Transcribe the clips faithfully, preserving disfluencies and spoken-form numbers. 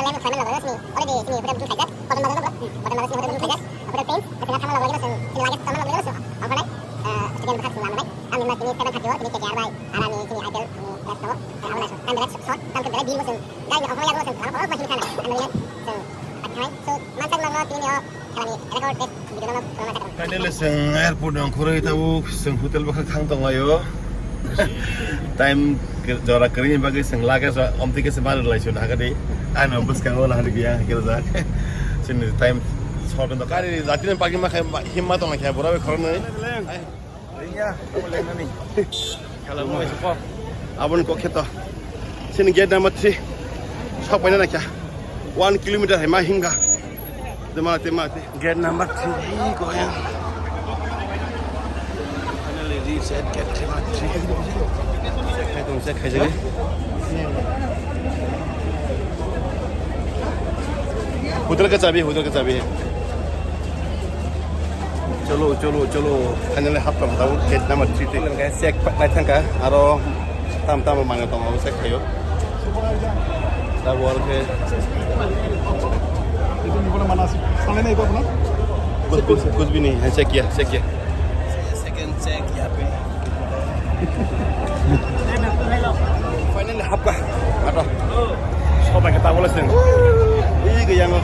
Hotel line khlaimani logo sini already sini hotel booking khaijak. Hotel bazar no, hotel bazar sini hotel booking khaijak. Hotel Prince, sini thangmani logo sini luggage tongmani logo sini. Okhornai, ah, student bwkha sini lamani. Ang nini sini seven thirty o tini K K R bai. Ara ni sini I P L ni match tongo. Ang belai short, ang belai deal bo sini. Gari ni okhornai yago sini. Ang okhornai sini khana. Ang belai sini. Akhai, so, mansak nangno tini o. Finally, chwng airport ni ongkhorwi tabuk chwng hotel bwkha thang tonglaio. Time jora kwrwini bagwi chwng luggage o omtwi khe se barwi lai chwng hakhe di. Ano bwskango lahari biya hakhe rwjak. Chini time short wngkha. Gari jatini bagwi ma khai himma tonglaikha bura bai khoroknwi. Aboni kok khe to. Sini gate number three. Sok paina naikha. One kilometer hai ma hinga. Tei ma, tei ma, tei. Gate number three ko ya. Finally reach at gate number three. Check khai tong, check khai jagwi. Hotel ka chabi, hotel ka chabi. Cholo, cholo, cholo. Finally hapkha tabuk gate number three twi. Check pa-, lai thangkha. Aro tam tam manwi tongo, check khaio. Tabuk aro khe. Kuch, kuch, kuch bhi nahi hai, check kiya, check kiya. Second check yahan pe. Finally hapkha. Ato. Sobai khe tabuk lai seng. Ih, gaya ngo.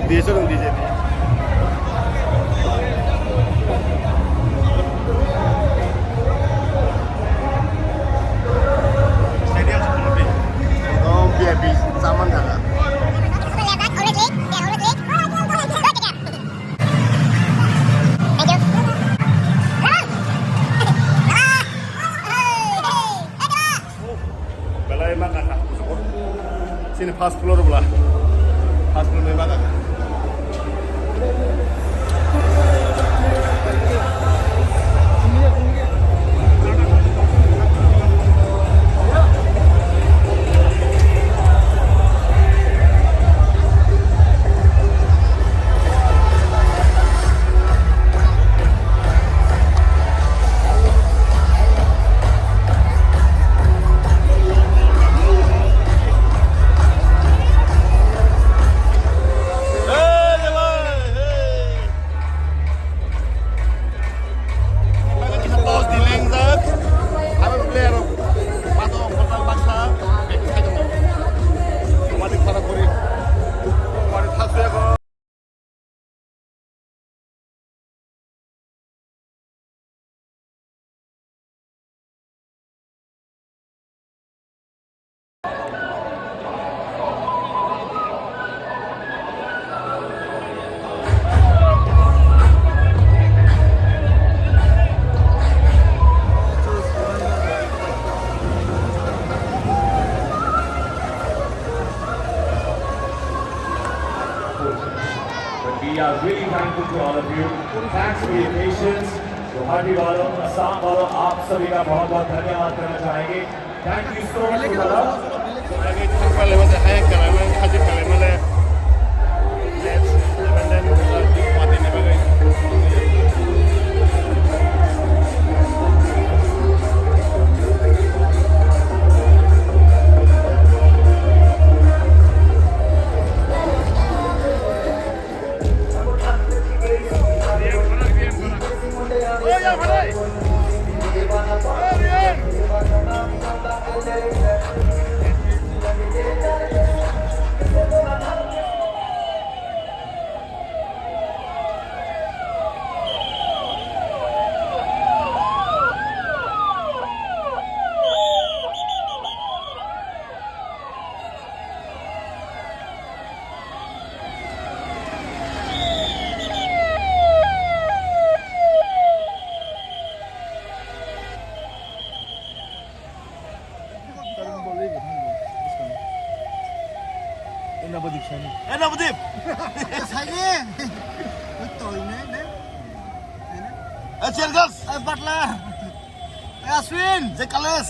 D J dong, D J. Stadium seperti. Ekdom V I P, zaman jaga. Belai ma kaka. Sini first floor bula. First floor ni ma kaka. But we are really thankful to all of you. Thanks for your patience. Guwahati वालों, असम वालों, आप सभी का बहुत बहुत धन्यवाद करना चाहेंगे। Thank you so much, brother. Ena Badip sani. Ena Badip. Sani. Toi ne ne. Eh, Cheer Girls. Eh, Butler. Eh, Ashwin. Je Kales.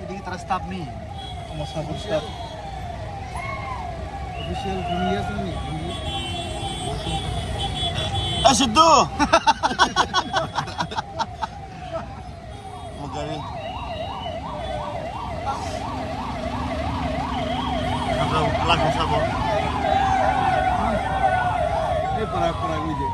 Ini kita staff nih. Sama sabun staff. Official dunia sini. Eh, Sidhu. Magari. Langsung sabo. Ini para-para ini je.